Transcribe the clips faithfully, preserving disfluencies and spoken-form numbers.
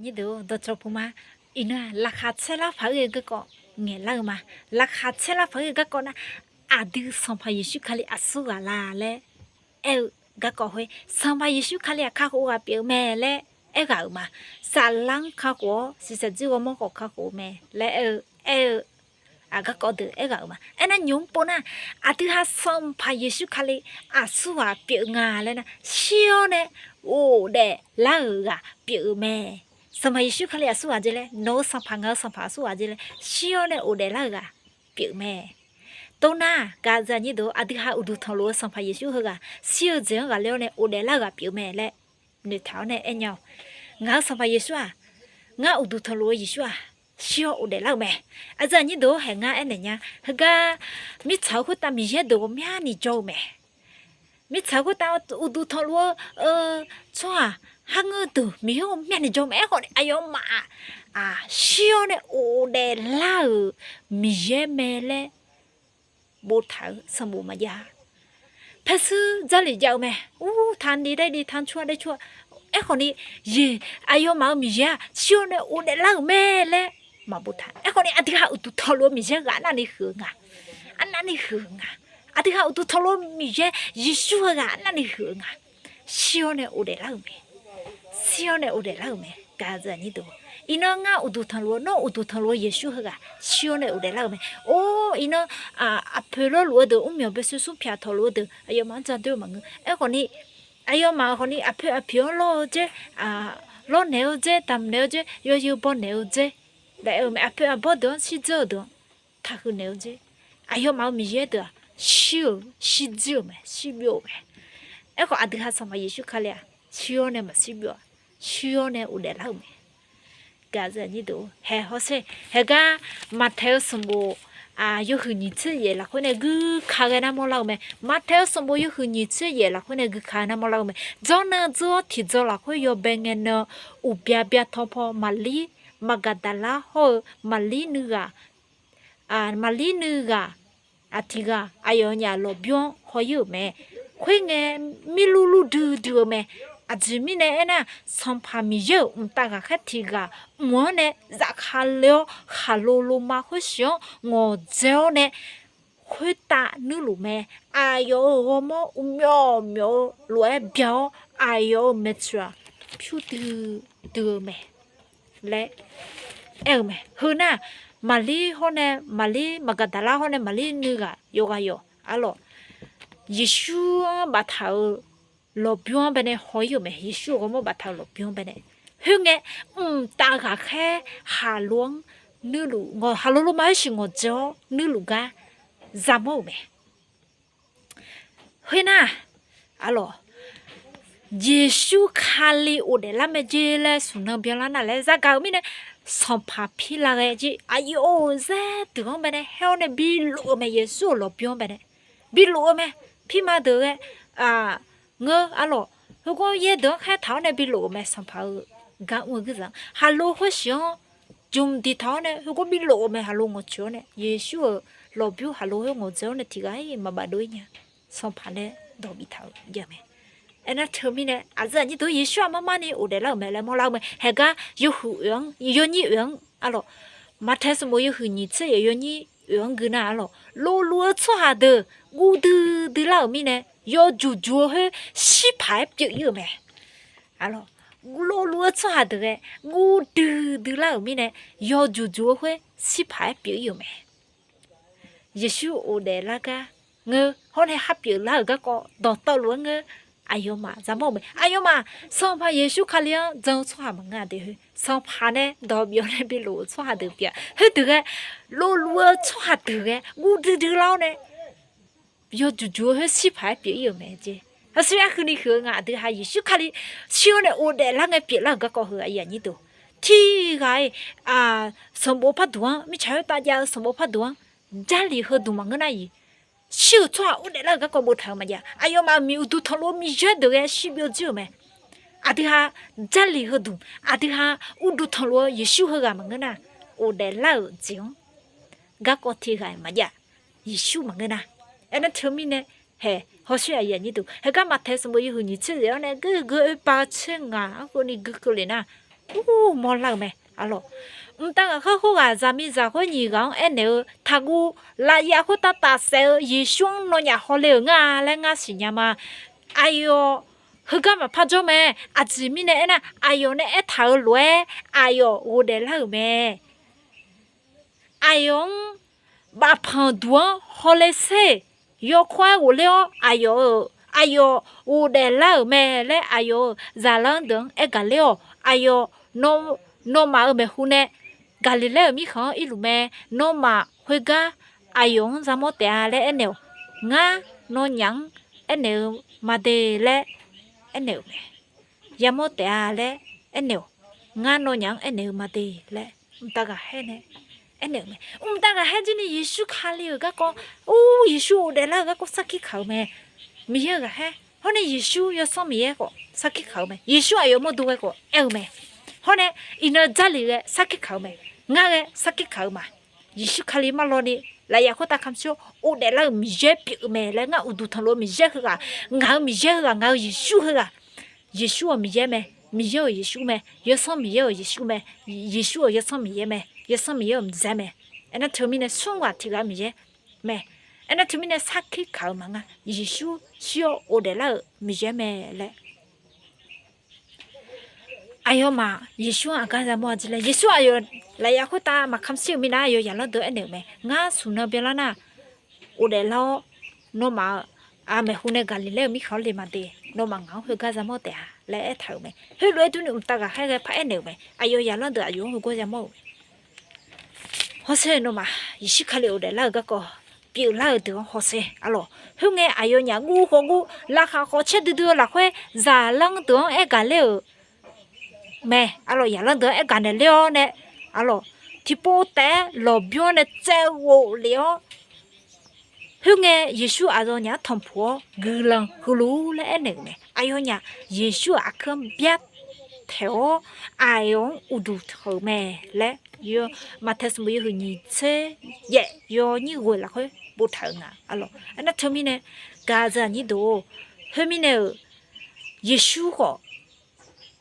Nyir deuq-or, dawqcawq puq ma. Iqnan-aq, laqkhaq tsaerlar paq-aer ghae garkawv ngaeqlar-eu ma. Laqkhaq tsaerlar paq-aer ghae garkawv nar, aqdui Sanqpaq Yeqsur Kali aqsur ghaq la laer aer-eu garkawv khoer, Sanqpaq Yeqsur Kali-aq kakhof ghaq pyeuf-eu mae laer aerghaq-euq ma. Saflar-anr kakhof-awr, shiqshaq dzir ghawrmawr khawf kakhof-eu mae laer aer-eu, aer-eu garkawv deuq aerghaq-euq ma. Aernar nymq-mr pov nar, aqdui ha Sanqpaq Yeqsur Kali aqsur ghaq pyeuf nga laer nar, shir-awr nae ghofdaef lar-euq ghaq pyeuf-eu mae. Sanqpaq Yeqsur Kali aqsur ghaq jeq laer, nawq-eu Sanqpaq, ngaq-eu Sanqpaq aqsur ghaq jeq laer, shir-awr nae ghofdaef lar-euq ghaq pyeuf mae. Tov nar, gaq-eu aqyuif aqnyir deuq-or, aqdui ha uqduq tanqluf-eu Sanqpaq Yeqsur heughaq shir-eu jeq-anr ghaqler-awr nae ghofdaef lar-eu ghaq pyeuf mae laer noeqtaq-awr nae aernya-awq. Ngaq-eu Sanqpaq Yeqsur-aq, ngar uqduq tanqluf-eu Yeqsur-aq, shir-awr ghofdaef lar-euq mae. Aqyuif aqnyir deuq-or, haeq ngar aernaeq nya. Heugar mirtsaq-eu khoertav Miqyaer deuq ghawqmyani jawr-eu mae. Mirtsaq-eu khoertav uqduq tanqluf-eu tsawrhaq, kharngeur deuq Miqyaer ghawqmyani jawr-eu mae. Aerkhawf ni aqyawfmaf-aq, shir-awr nae ghofdaef lar-euq Miqyaer mae laer boftaq-eu sanqbof maqjav-a. Paershuir Jarlif jav-eu mae. Ur, tanqdiq daevdiq tanqcur-a daevcur-a. Aerkhawf ni, yeq, aqyawfmaf-euq Miqyaer-aq shir-awr nae ghofdaef lar-euq mae laer maqboftaq. Aerkhawf ni aqdui ha uqduq tanqluf-eu Miqyaer ghaq arnavni huiq-eu nga. Arnavni huiq-eu nga. Aqdui ha uqduq tanqluf-eu Miqyaer Yeqsur heughaq arnavni huiq-eu nga. Shir-awr nae ghofdaef lar-euq mae. Shir-awr nae ghofdaef lar-euq mae. Gaq-eu aqyuif aqnyir deuq, iqnan ngar uqduq tanqluf-eu, nawr uqduq tanqluf-eu Yeqsur heughaq shir-awr nae ghofdaef lar-euq mae. Or, iqnan aqpoeq lawrluf-eu deuq, mrmyawq baesuismr pyaq tawqluf-eu deuq, aqyawfmaf-anr ja doer-eu maqngeur. Aerkhawf ni, aqyawfmaf khawf ni aqpoeq aqpoeq-anr lawr-eu dzer, lawrnaeq-eu dzer, damqnaeq-eu dzer, yawzeu bawnaeq-eu dzer, laer aer-eu mae. Aqpoeq aqbawr deuq-anr shirdzeur-eu deuq-anr taqhuiq naeq-eu dzer, aqyawfmaf-euq Miqyaer deuq-aq shir-euq shirdzir-euq mae, shirbyov-euq mae. Aerkhawf aqdui ha Sanqpaq Yeqsur Kali-aq shir-awr nae maqshir byov-a. Shir-awr nae ghofdaef lar-euq mae. Gaq-eu aqyuif aqnyir deuq, haeq hawsher, haeq gar Maqtaeq-eu sanqbof yawhuiq nyiq tser yaef lafkhoer nae guika ghae nar mawrlar-eu mae. Maqtaeq-eu sanqbof yawhuiq nyiq tser yaef lafkhoer nae guika ghae nar mawrlar-eu mae. Jawrnan dzeur-awr tiqdzaw lafkhoer yawbae ngae nan, uqbya bya tawpaw Maqlir, Maqgaqdaqlar hawr-eu Maqlir nuighaq, Maqlir nuighaq, aq tiq ghaq aqyawfnyaf lmqbymr-anr haw-ir-euq mae. Khoerngae, mirlur lur duidui-eu mae. Aqjeq mirnae aernar, Sanqpaq Miqyaer-euq mqtav ghaqkhaer tiq ghaq mq-anr nae zafkale-awr, khaqlo loma khoershiq-anr ngawqdzae-awr nae khoertav nuirluf mae. Aqyawf-euq ghawrmawr uqmyawf myawf-eu lof-aer bya-awr, aqyawf-euq maeqtsoeq-aq pyurdui dui-eu mae laer aer-eu mae. Heu nar, Maqlir hawr nae, Maqlir Maqgaqdaqlar hawr nae Maqlir nuighaq yawqghaq yawq arlawq, Yeqsur-anr baftaq-euq lmqbymr-anr baenae haw-ir-euq mae. Yeqsur-euq ghawrmawr baftaq-euq lmqbymr-anr baenae. Khoerngae, mqtav ghaqkhaer khaqlo-anr nuirluf, khaqlo loma khoershiq ngawqdzae-awr nuirluf gar yamawr-euq mae. Khoernar, arlawq, Yeqsur Kali ghofdaef lar mae jer laer smq nan byanlar nar laer zagaq-euq mirnae, sanqpaq Pirlav ghae jer aqyawf-euq zaer deuq-anr baenae haer-awr nae bilof-eu mae. Yeqsur-euq lmqbymr-anr baenae bilof-eu mae. Pirma deuq ghae ngeur arlawq, heugawr yaer deuq-anr khaertaq-awr nae bilof-euq mae. Sanqpaq-euq gar mr-eu guirzaq-anr khaqlo khoershiq-anr jmq diqtaq-awr nae heugawr bilof-eu mae. Khaqlo ngawqtsoeq-awr nae Yeqsur-euq lmqbymr khaqlo khoer ngawqdzae-awr nae tiq ghaq-iq maqbaf dov-ir nya. Sanqpaq nae dawq biftaq-euq jav mae. Aernar teumirnae aqyuif aqnyir deuq, Yeqsur-aq marmarni ghofdaef lar-euq mae laer mawrlar-eu mae. Haeqgar yawhuiq oeq-anr, yawnyir oeq-anr arlawq, Maqtaeq sanqbof yawhuiq nyiq tser yaef yawnyir oeq-anr gui nar arlawq, lofluf-eu tsawrhaq deuq guv duidui lar-euq mirnae, yawjuq juq-eu khoer shir paq-aer pyeuf-ir-euq mae. Lofluf-eu tsawrhaq deuq ghae guv duidui lar-euq mirnae, yawjuq juq-eu khoer shir paq-aer pyeuf-ir-euq mae. Yeqsur ghofdaef lar gar ngeur hawr nae khar pyeuflar-euq garkawv dawqtawvluf-anr ngeur. Aqyawfmaf yamawr-euq mae. Aqyawfmaf Sanqpaq Yeqsur Kali-anr jan-eu tsawrhaq maqngeur-a de. Heu sanqpaq nae dawq bif-awr nae bilof-euq tsawrhaq deuq pyeuf-a. Khoerdeuq ghae lofluf-eu tsawrhaq deuq ghae guv duidui lar-awr nae yawjuq juq-eu khoer shir paq-aer pyeuf-ir-euq mae jeq. Hawsher arhuini huiq-eu nga, aqdui ha Yeqsur Kali shir-awr nae ghofdaef lar ngae pyeuflar-euq garkawv heu aqyuif aqnyir deuq, tiq ghaq-iq sanqbof par duq-anr, mirtsaq khoertav jav-eu sanqbof par duq-anr, Jarlif heu duq maqngeur nar-iq, shir-euq tsawrhaq ghofdaef lar-euq garkawv boftaq-euq maqjav. Aqyawfmaf-euq miq uqduq tanqluf-eu Miqyaer deuq ghae shir byovjir-euq mae. Aqdui ha Jarlif heu duq, aqdui ha uqduq tanqluf-eu Yeqsur heughaq maqngeur nar, ghofdaef lar-euq jeq-anr garkawv tiq ghaq-iq maqjav. Yeqsur maqngeur nar. Aernar teumirnae haeq hawsher aqyuif aqnyir deuq, haeqgar Maqtaeq sanqbof yawhuiq nyiq tser yaef-awr nae geur geur oerpav tser ngaq-anr keuvni gui keuvle nar, ur mawrlar-euq mae. Arlawq, mqtav ghaqkhaer khoerghaq zaqmiqzaq khoer nyiq ghaq-anr aernaeq-eu, taqguv lafyaf khoertav tafsaef-eu Yeqsur-anr nawnyaf hawle-euq ngar laer ngar siqnya ma. Aqyawf heugar maqpar jawr mae. Aqjeq mirnae aernar, aqyawf nae aertaq-euq lof-aer aqyawf ghofdaef lar-euq mae. Aqyawf-anr bafpanq duq-anr hawle sher, yawkawr-aer ghofler-awr aqyawf-euq, aqyawf ghofdaef lar-euq mae laer aqyawf-euq zaqlanr deuq-anr aergaq ler-awq. Aqyawf nawmaf-euq maeqhu nae Gaqliqlaer-euq mirkhanq-anr irluf mae. Nawmaf khoergar aqyawf-anr yamawr taef-a laer aernaeq-awq. Ngar nawnyaf-anr aernaeq-eu ma de laer aernaeq-euq mae. Yamawr taef-a laer aernaeq-awq. Ngar nawnyaf-anr aernaeq-eu ma de laer mqtav ghaqkhaer nae aernaeq-euq mae. Mqtav ghaqkhaer jir ni Yeqsur Kali-euq garkawv, ur, Yeqsur ghofdaef lar-euq garkawv sarkir kaq-euq mae. Miqyaer-euq ghaqkhaer hawr nae Yeqsur yawsanr Miqyaer khawf sarkir kaq-euq mae. Yeqsur aqyawf mawrdo ghae khawf aer-eu mae. Hawr nae iqnan Jarlif ghae sarkir kaq-eu mae. Ngar ghae sarkir kaq-eu ma. Yeqsur Kali marlawni lafyaf khoertav kamq shir-awr ghofdaef lar-euq Miqyaer pyeuf-eu mae laer ngar uqduq tanqluf-eu Miqyaer heughaq, ngaq-euq Miqyaer heughaq, ngaq-euq Yeqsur heughaq. Yeqsur-euq Miqyaer mae. Miqyaer-euq Yeqsur mae. Yawsanr Miqyaer-euq Yeqsur mae. Yeqsur-euq yawsanr Miqyaer mae. Yawsanr Miqyaer-euq Miqyaer mae. Aernar teumirnae smr ghaq tiq ghaq-eu Miqyaer mae. Aernar teumirnae sarkir kaq-eu ma ngar. Yeqsur shir-awr ghofdaef lar-euq Miqyaer mae laer aqyawfmaf Yeqsur-anr aqgar yamawr-a jir laer, Yeqsur aqyawf lafyaf khoertav maqkamq shir-euq mirnae aqyawf zaqlanr deuq aernaeq-euq mae. Ngar smq nan byanlar nar, ghofdaef lar-awr, nawmaf-euq maeqhu nae Gaqliqlaer-euq mirkhanq-anr le ma de. Nawmaf ngaq-anr khoergar yamawr taef-a laer aertaq-euq mae. Heulof-aer durni mqtav ghaqkhaer ghae par aernaeq-euq mae. Aqyawf zaqlanr deuq aqyawf-anr heugar yamawr-euq mae. Hawsher nawmaf Yeqsur Kali ghofdaef lar-euq garkawv pyeuflar-euq deuq-anr hawsher arlawq. Khoerngae aqyawfnyaf guv khawf guv, laqkhaq khawf caer duidui-eu lafkhoer zaqlanr deuq-anr aergaq ler-euq mae arlawq. Zaqlanr deuq-anr aergaq naeq ler-awr nae arlawq, tiqpov taef-aer lawqbymr-anr nae tsaev ghof lef-awr, khoerngae Yeqsur aqyawfnyaf-anr tanqpuq-awr guiqlanq huiq luf-ur laer aernaeq-euq mae. Aqyawfnyaf Yeqsur-euq aqkuir-anr byartaeq-awr aqyawf-anr uqduq tanq-euq mae laer Maqtaeq sanqbof yawhuiq nyiq tser yaef yawnyir ghoeq lafkhoer boftaq-euq nga arlawq. Aernar teumirnae gaq-eu aqnyir deuq-or, khoermirnae-euq Yeqsur khawf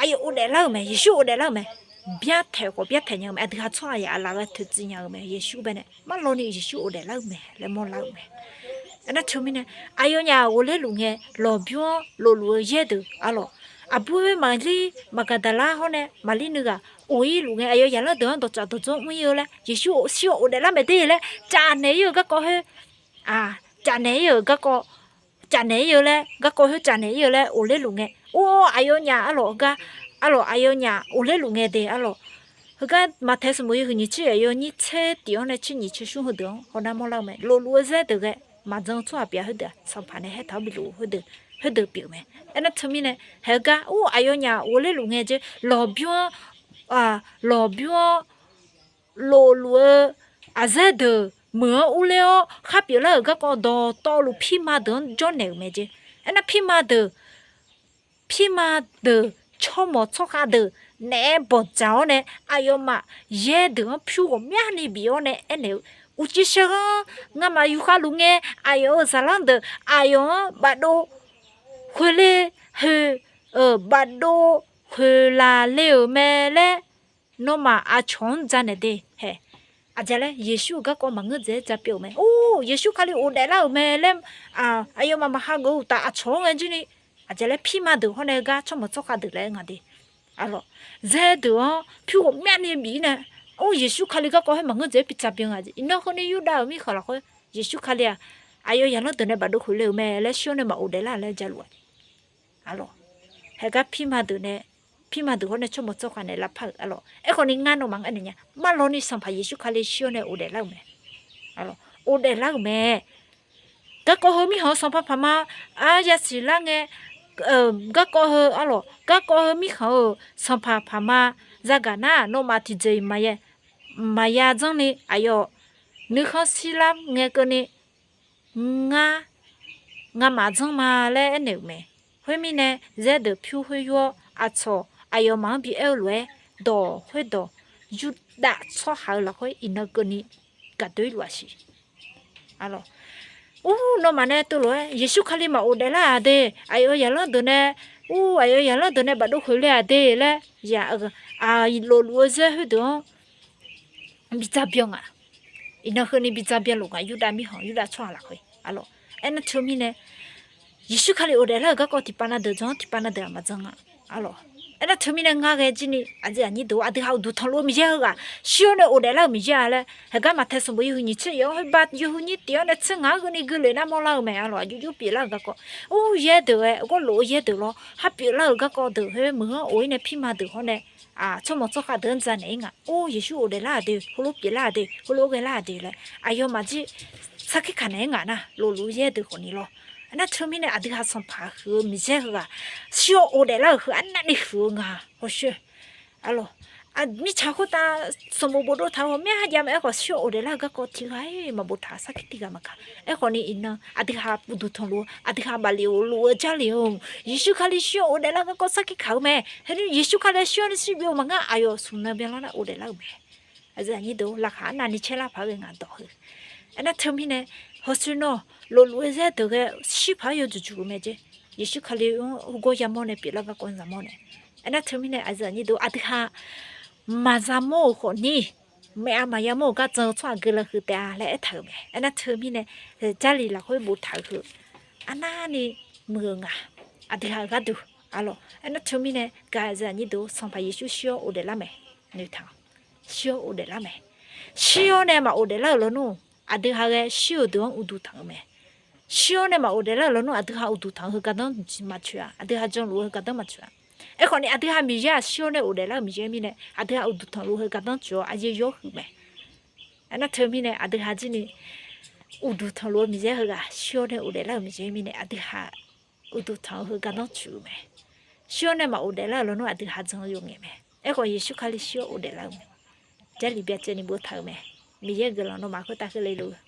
aqyawf ghofdaef lar-euq mae. Yeqsur ghofdaef lar-euq mae. Byartaeq khawf byartaeq nya-eu mae. Aqdui ha tsawrhaq yaf aqlaf ghae toeqciv nya-eu mae. Yeqsur baenae marlawni Yeqsur ghofdaef lar-euq mae laer mawrlar-euq mae. Aernar teumirnae aqyawfnyaf ghofler luf ngae lawqbymr-anr lofluf-eu yaer deuq arlawq. Aqbur-aer Maqlir Maqgaqdaqlar hawr nae Maqlir nuighaq of-ir luf ngae aqyawf zaqlanr deuq-anr dawqtsaf dawqdzawr mr-ir-eu laer Yeqsur shir-awr ghofdaef lar mae de laer cafnaeq-ir-eu garkawv khoer, cafnaeq-ir-euq garkawv, cafnaeq-ir-eu laer garkawv khoer cafnaeq-ir-eu laer ghofler luf ngae, or, aqyawfnyaf arlawq gar, arlawq aqyawfnyaf ghofler luf ngae de arlawq. Heugar Maqtaeq sanqbof yawhuiq nyiq tser yaef yawnyir tser tif-anr nae tser nyiq tser smr heudeuq-anr hawnar mawrlar-eu mae. Lofluf-eu zaer deuq ghae maqjan-eu tsawrhaq pyeuf-a khoerdeuq-aq sanqpaq nae haer taq-awr bif luf-eu khoerdeuq, khoerdeuq pyeuf mae. Aernar teumirnae haegar or aqyawfnyaf ghofler luf ngae jeq lawqbymr-anr, lawqbymr-anr lofluf-eu aqzaer deuq meuq-anr urler-awr khar pyeuflar-euq garkawv dawqtawvluf pirma deuq-anr jawrnaeq-euq mae jeq. Aernar pirma deuq, pirma deuq tsawrmawq tsawrkhav deuq naeq-aer bawqdzaq-awr nae aqyawfmaf yaer deuq-anr pyur ghawqmyani bif-awr nae aernaeq-eu, uqcif shaer ghanr ngamaf yufkhav luf ngae aqyawf-euq zaqlanr deuq aqyawf-anr bafdov khoeqle, khoeq, bafdov khoeqlaf le-euq mae laer nawmaf aqcawq-anr janaeq de hae. Aqjeq laer Yeqsur-euq garkawv maqngeur dzaeq-aer ja pyeuf-euq mae. Or, Yeqsur Kali ghofdaef lar-euq mae laer aqyawfmaf maqhageuf-eu uqtaf aqcawq-anr ngae jir ni, aqjeq laer pirma deuq hawr nae gar tsawrmawq tsawrkhav deuq laer nga de. Arlawq, zaer deuq-anr pyur ghawqmyani bif-ir nae, or, Yeqsur Kali garkawv khoer maqngeur dzaeq-aer bi ja pyeuf nga. Iqnan heu ni Yurdav-euq mirkhanq lafkhoer Yeqsur Kali-aq aqyawf zaqlanr deuq nae bafdov khoeqle-euq mae laer shir-awr nae maqghofdaef lar laer jaluf-a. Arlawq, haegar pirma deuq nae, pirma deuq hawr nae tsawrmawq tsawrkhav nae lavpar-euq arlawq. Aerkhawf ni ngar nawmaf-anr aernaeq nya, marlawni Sanqpaq Yeqsur Kali shir-awr nae ghofdaef lar-euq mae. Arlawq, ghofdaef lar-euq mae. Garkawv heu mirkhanq-euq sanqpaq paqma, ar, yasiq lar ngae, garkawv heu arlawq, garkawv heu mirkhanq-euq sanqpaq paqma zagaq nar-aq nawmaf tiqjeq-iq maqya, maqya janrni aqyawf nuikhanr shirlar ngae keuvni ngar, ngamaf janr ma laer aernaeq-euq mae. Khoermirnae zaer deuq pyur khoer yur-awr aqcawq aqyawfmaf-anr bi aer-eu lof-aer dawq khoerdawq Yurdav tsawrhaq-euq lafkhoer iqnan keuvni gaqdoer luf-a siq. Ur, nawmaf nae teulof-aer Yeqsur Kali maqghofdaef lar-aq de, aqyawf zaqlanr deuq nae, ur, aqyawf zaqlanr deuq nae bafdov khoeqle-aq de laer, ya, aqlofluf-eu zaer khoerdeuq-anr bi dzaq byan nga. Iqnan heuni bi dzaq byan luf nga, Yurdav mirkhanq, Yurdav tsawrhaq lafkhoer arlawq. Aernar teumirnae, Yeqsur Kali ghofdaef lar-euq garkawv tiqpav na deuq jan-awr tiqpav na deuq aqma jan nga arlawq. Aernar teumirnae ngar ghae jir ni aqdui aqnyir deuq-or, aqdui ha uqduq tanqluf-eu Miqyaer heughaq shir-awr nae ghofdaef lar-euq Miqyaer-a laer, heugar Maqtaeq sanqbof yawhuiq nyiq tser yaef-anr khoerba yawhuiq nyir tif-awr nae tser ngaq-anr gheuni geulof nar mawrlar-eu mae arlawq. Aqjox jox pyeuflar-euq garkawv, or yaer deuq-aer ghawrlof-eu yaer deuq lawr, har pyeuflar-euq garkawv deuq khoer meuq-anr of-ir nae pirma deuq hawr nae tsawrmawq tsawrkhav deuq-anr dzaq naeq-ir nga. Or Yeqsur ghofdaef lar-euq deuq, heulof pyeuflar-euq deuq, heulof ghae lar-euq deuq laer aqyawfmaf jir sarkir kaq naeq-aer ngaq nar, lofluf-eu yaer deuq khawfni lawr. Aernar teumirnae aqdui ha sanqpaq huiq-eu Miqyaer heughaq shir-awr ghofdaef lar-euq heu arnavni huiq-eu nga hawsher. Arlawq, mirtsaq khoertav sanqbof bofdov taq-eu ghawqmya jav mae. Aerkhawf shir-awr ghofdaef lar-euq garkawv tiq ghaq-iq maqboftaq-eu sarkir tiq ghaq maqkaq. Aerkhawfni iqnan aqdui ha uqduq tanqluf-eu, aqdui ha baflef-eu luf-eu Jarlif-or, Yeqsur Kali shir-awr ghofdaef lar-eu garkawv sarkir kaq-eu mae. Haer Yeqsur Kali shir-awr nae shir byov maqngar, aqyawf smq nan byanlar nar ghofdaef lar-euq mae. Aqyuif aqnyir deuq-or, laqkhaq arnavni caerlar paq-aer ghae ngaq dawq heu. Aernar teumirnae, hawsher nawr lofluf-eu zaer deuq ghae shir paq-aer yawduq juq-eu mae jeq. Yeqsur Kali-anr hugawr yamawr nae pyeuflar garkawv zaqmawr nae. Aernar teumirnae aqyuif aqnyir deuq-or, aqdui ha maqza mawr-euq khawfni, maeq-a maqya mawr-euq gar jan-eu tsawrhaq guiqlanq huiq taef-a laer aertaq-euq mae. Aernar teumirnae, Jarlif lafkhoer boftaq-euq heu arnavni muiq-euq nga. Aqdui ha-euq gharduq arlawq. Aernar teumirnae gaq aqyuif aqnyir deuq-or, Sanqpaq Yeqsur shir-awr ghofdaef lar mae. Noeqtaq-awq, shir-awr ghofdaef lar mae. Shir-awr nae maqghofdaef lar-euq lawnmr, aqdui ha ghae shir-euq deuq-anr uqduq tanq-eu mae. Shir-awr nae maqghofdaef lar-euq lawnmr, aqdui ha uqduq tanq-eu heu gardanr maqtsoeq-a. Aqdui ha janluf-eu heu gardanr maqtsoeq-a. Aerkhawfni aqdui ha Miqyaer-aq shir-awr nae ghofdaef lar-euq Miqyaer mirnae, aqdui ha uqduq tanqluf heu gardanr tsoeq-awr aqyuif yawr huiq mae. Aernar teumirnae aqdui ha jir ni uqduq tanqluf-eu Miqyaer heughaq shir-awr nae ghofdaef lar-euq Miqyaer mirnae aqdui ha uqduq tanq-eu heu gardanr tsoeq-eu mae. Shir-awr nae maqghofdaef lar-euq lawnmr aqdui ha jan-eu yawqngaef mae. Aerkhawf Yeqsur Kali shir-awr ghofdaef lar-eu mae. Jarlif byacaevni boftaq-euq mae. Miqyaer guiqlanq nawmaf khoertav keuvle luf-eu